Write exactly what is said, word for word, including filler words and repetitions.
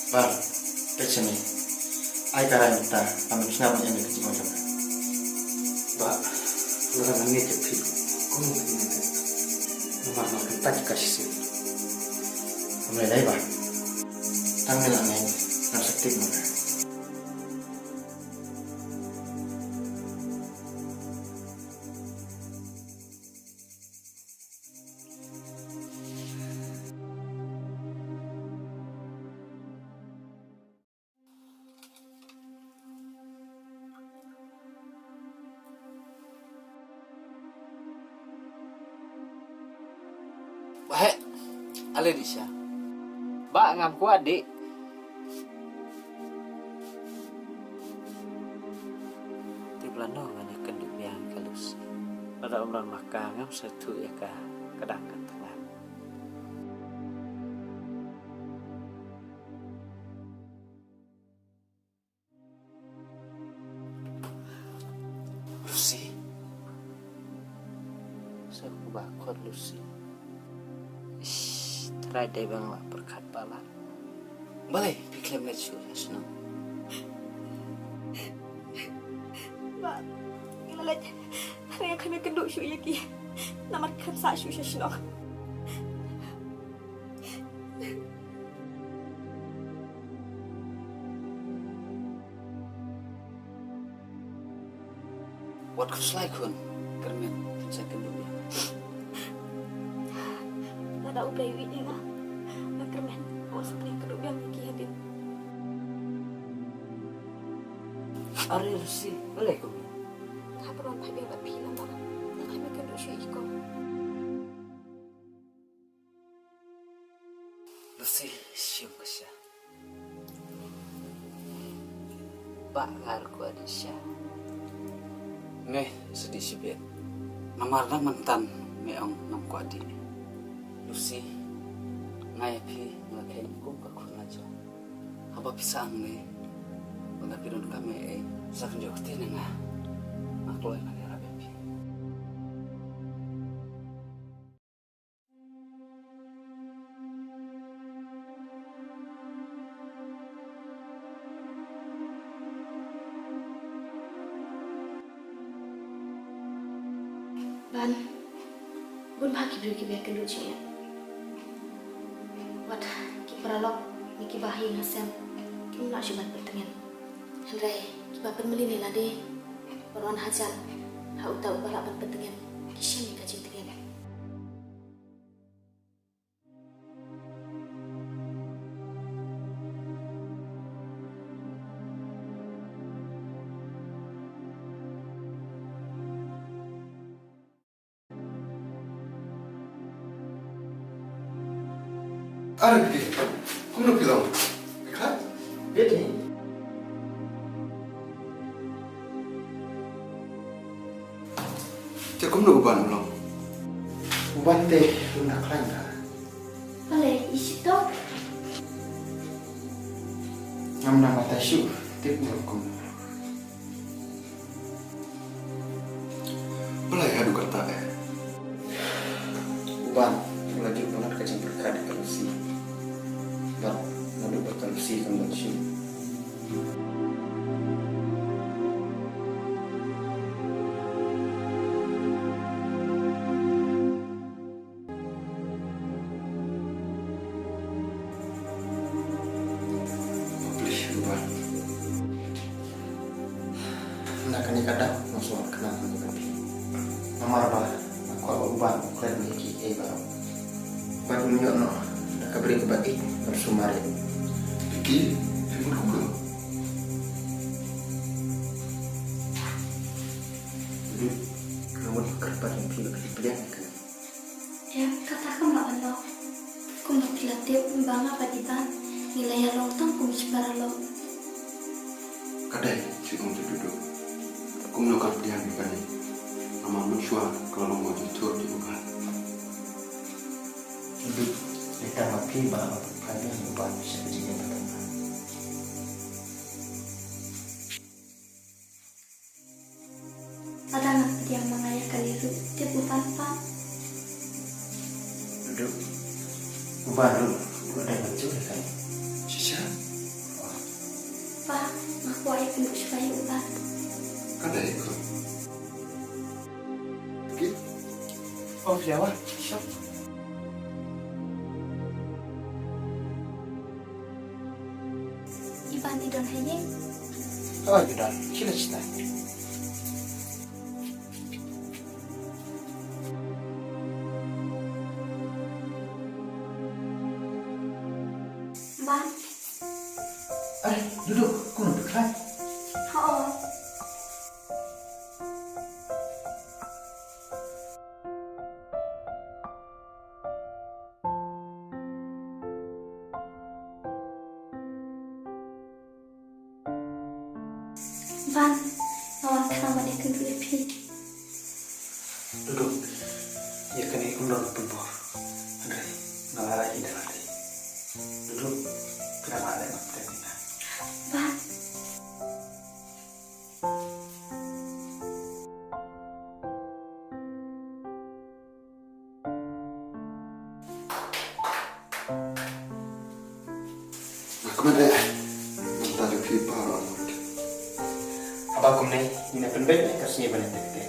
Bah, peit shane. Ai ka rai mynta, ngam shna ban ïa ka jingmut jong nga. Bah, lada ngan ngeit ïa phi, kumno phi ngeit? Namar nga kyntait ka shisien. Ym lei lei bah. Tang me la ngeit, ngam sa tip ma nga. Bah, ale dih sha. Bah, ngam kwah dih. Te lano ngan ïakynduh biang ka Lucy? Lada ym don ma ka ngam sa ïathuh ïa ka, ka dang ka tngan. Lucy. Sa khublei khot Lucy. Ish, trai dei ba nga la pyrkhat palat. Balei phi khlem leit shuh sha shnong? Bah, ngi la leit. Hynrei ngi khlem ïakynduh shuh ïa ki. Namar ki khlem sah shuh sha shnong. Wat khuslai khun, kyrmen phin sa ïakynduh biang. Lada U Blei u ïeit ïa nga, nga kyrmen wat sa pynïakynduh biang ïa ki hadien. Are Lucy, balei kumne? Nga pynwan phai biang bad phi namar nga khlem ïakynduh shuh ïa ki kong. Lucy, shim ka sha. Bah, nga ruh kwah dih sha. Nge, sa dih shibit. Namar dang mynta me ong ngam kwah dih. Lucy, nga ïa phi nga la kheiñ kum ka khun la jong. Haba phi sah hangne, lada phi donkam ei ei, sa kynjoh kti na nga. Nga kloi ngan ïarap ïa phi. Ban, bun bah ki briew kiba ïakynduh jingeh. Wat ki paralok ne kiba ha ïing ha sem kim lah shuh ban pyntngen. Hynrei kiba pynmlien ïa lade ban wan hajan ha uta uba lah ban pyntngen, ki shem ïa ka jingtngen. Are Biki, kumno phi long? Phi khlad? Biki. Te kumno u Ban u long? U Ban te u na khlaiñ ka. Balei, i shitom? Ngam nang batai shuh, tip u long kumno. Balei haduh katta eh? U Ban u la ju pynlong ka jingpyrkhat ïa ka Lucy. Bad naduh ba ka Lucy kam don shuh. Bapli, u Ban. Na kane ka daw nga sngewkhuslai hangne bad phi. Namar ba nga kwah ba u Ban u klet ïa kiei baroh. Bad un ïoh noh da ka briew kaba ïeit bad sumar ïa u. Biki, phi mut kumno? Nga mut ba kyrpad ïa phi ba phi pdiang ïa kane. Ïa kata kam lah ban long. Kumba phi la tip ba nga bad i Ban ngi la ïalong tang kum shi paralok. Ka dei shi kum shi dudu. Kumno kan pdiang ïa kane? Namar mynshuwa ka la long ka jingthur jong u Ban. Dudu, ïa tang ma phi ba nga phai biang ïa u Ban sha ka jingim kata. Lada ngan pdiang ma nga ïa kane ruh, tip u Ban pat. Duh. U Ban ruh u la dei ban jur ïa kane. Shisha? Wa ïa pynkup shuwa ïa u Ban. Ka dei ko. Ki? Of ïa wa. Shop. I Ban i don ha ïing? Oh, i don. Shi la stai. Ban. Ai, duduk, kumno phi khlaiñ? Ho. Ban, nga wan khnang ban ïakynduh ïa phi. Duduk, ïa kane ym don pynbor. Hynrei nga la rai hi da lade. Duduk, phi dang lah leh ma phi dang ïa. Ban. Nga kmen eh. Mynta ka phi baroh arngut. Haba kumne, ngin ïa pynbeit ïa ka sngi ban ïa teh teh.